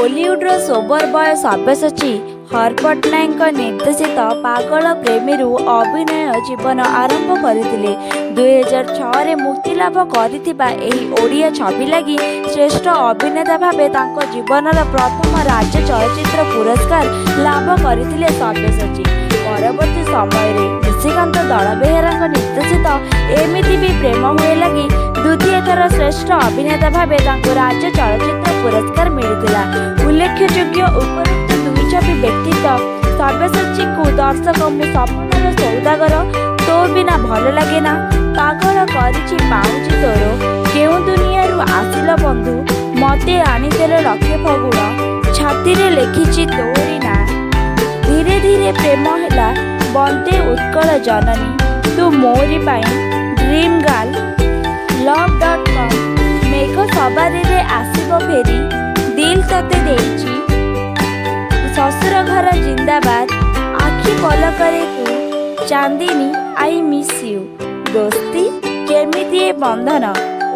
ଓଲିଉଡର sober boy Sabyasachi ହର ପଟ୍ଟନାୟକଙ୍କ ନିର୍ଦ୍ଦେଶିତ ପାଗଳ ପ୍ରେମୀରୁ ଅଭିନୟ ଜୀବନ ଆରମ୍ଭ କରିଥିଲେ। 2006ରେ ମୁକ୍ତିଲାଭ କରିଥିବା ଏହି ଓଡ଼ିଆ ଛବି ଲାଗି ଶ୍ରେଷ୍ଠ ଅଭିନେତା ଭାବେ ତାଙ୍କ ଜୀବନର ପ୍ରଥମ ରାଜ୍ୟ ଚଳଚ୍ଚିତ୍ର ପୁରସ୍କାର ଲାଭ କରିଥିଲେ ସବ୍ୟସାଚୀ। ପରବର୍ତ୍ତୀ ସମୟରେ ନିଶିକାନ୍ତ ଦଳବେହେରାଙ୍କ ନିର୍ଦ୍ଦେଶିତ ଏମିତି ବି ପ୍ରେମ ହୁଏ ଲାଗି ଦ୍ୱିତୀୟ ଥର ଶ୍ରେଷ୍ଠ ଅଭିନେତା ଭାବେ ତାଙ୍କୁ ରାଜ୍ୟ ଚଳଚ୍ଚିତ୍ର ପୁରସ୍କାର ମିଳିଥିଲା। ଉଲ୍ଲେଖଯୋଗ୍ୟ, ଉପରୋକ୍ତ ଦୁଇ ଛବି ବ୍ୟତୀତ ସବ୍ୟସାଚୀଙ୍କୁ ଦର୍ଶକ ମୁଁ ସପନର ସୌଦାଗର, ତୋ ବିନା ଭଲ ଲାଗେନା, ପାଗଳ କରିଛି ପାଉଁଜି ତୋର, କେଉଁ ଦୁନିଆରୁ ଆସିଲ ବନ୍ଧୁ, ମତେ ଆଣିଦେଲ ଲକ୍ଷେ ଫଗୁଣ, ଛାତିରେ ଲେଖିଛି ତୋରି ନାଁ, ଧୀରେ ଧୀରେ ପ୍ରେମ ହେଲା, ବନ୍ଦେ ଉତ୍କଳ ଜନନୀ, ତୁ ମୋରି ପାଇଁ, dream girl, love dot com, ମେଘ ସବାରିରେ ଆସିବ ଫେରି, ଦିଲ୍ ତତେ ଦେଇଛି, ଶ୍ୱଶୁର ଘର ଜିନ୍ଦାବାଦ, ଆଖି ପଲକରେ ତୁ, ଚାନ୍ଦିନୀ, I miss you, ଦୋସ୍ତି, କେମିତି ଏ ବନ୍ଧନ,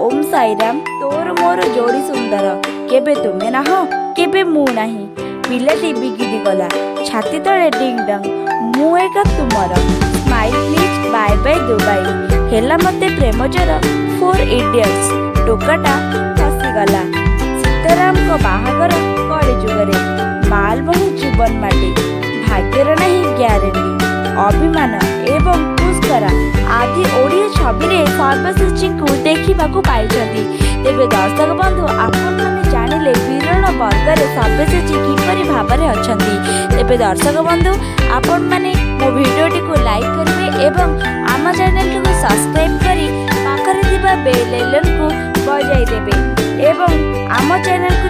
ଓମ୍ ସାଇରାମ, ତୋର ମୋର ଯୋଡ଼ି ସୁନ୍ଦର, କେବେ ତୁମେ ନାହଁ କେବେ ମୁଁ ନାହିଁ, ପିଲାଟି ବିଗିଡ଼ିଗଲା, ଛାତି ତଳେ ଡିଙ୍ଗ ଡଙ୍ଗ, ମୁଁ ଏକା ତୁମର, smile please, bye bye Dubai, ହେଲା ମୋତେ ପ୍ରେମ ଜ୍ୱର, ଫୋର୍ ଇଡ଼ିଅଟ୍ସ, ଟୋକାଟା ଫସିଗଲା, ସୀତାରାମଙ୍କ ବାହାଘର କଳିଯୁଗରେ, ମାଲ ବହୁ ଜୀବନ ମାଟି, ଭାଗ୍ୟର ନାହିଁ ଗ୍ୟାରେଣ୍ଟି, ଅଭିମାନ ଏବଂ ପୁଷ୍କରା ଆଦି ଓଡ଼ିଆ ଛବିରେ ସବ୍ୟସାଚୀଙ୍କୁ ଦେଖିବାକୁ ପାଇଛନ୍ତି। ତେବେ ଦର୍ଶକ ବନ୍ଧୁ, ଆପଣମାନେ ଜାଣିଲେ ବିରଳ ବର୍ଗରେ ସବ୍ୟସାଚୀ କିପରି ଭାବରେ ଅଛନ୍ତି। ତେବେ ଦର୍ଶକ ବନ୍ଧୁ, ଆପଣମାନେ ମୋ ଭିଡ଼ିଓଟିକୁ ଲାଇକ୍ କରିବେ ଏବଂ ଆମ ଚ୍ୟାନେଲଟିକୁ ସବସ୍କ୍ରାଇବ୍ କରି ପାଖରେ ଥିବା ବେଲ୍ ଆଇକନ୍କୁ ବଜାଇ ଦେବେ ଏବଂ ଆମ ଚ୍ୟାନେଲକୁ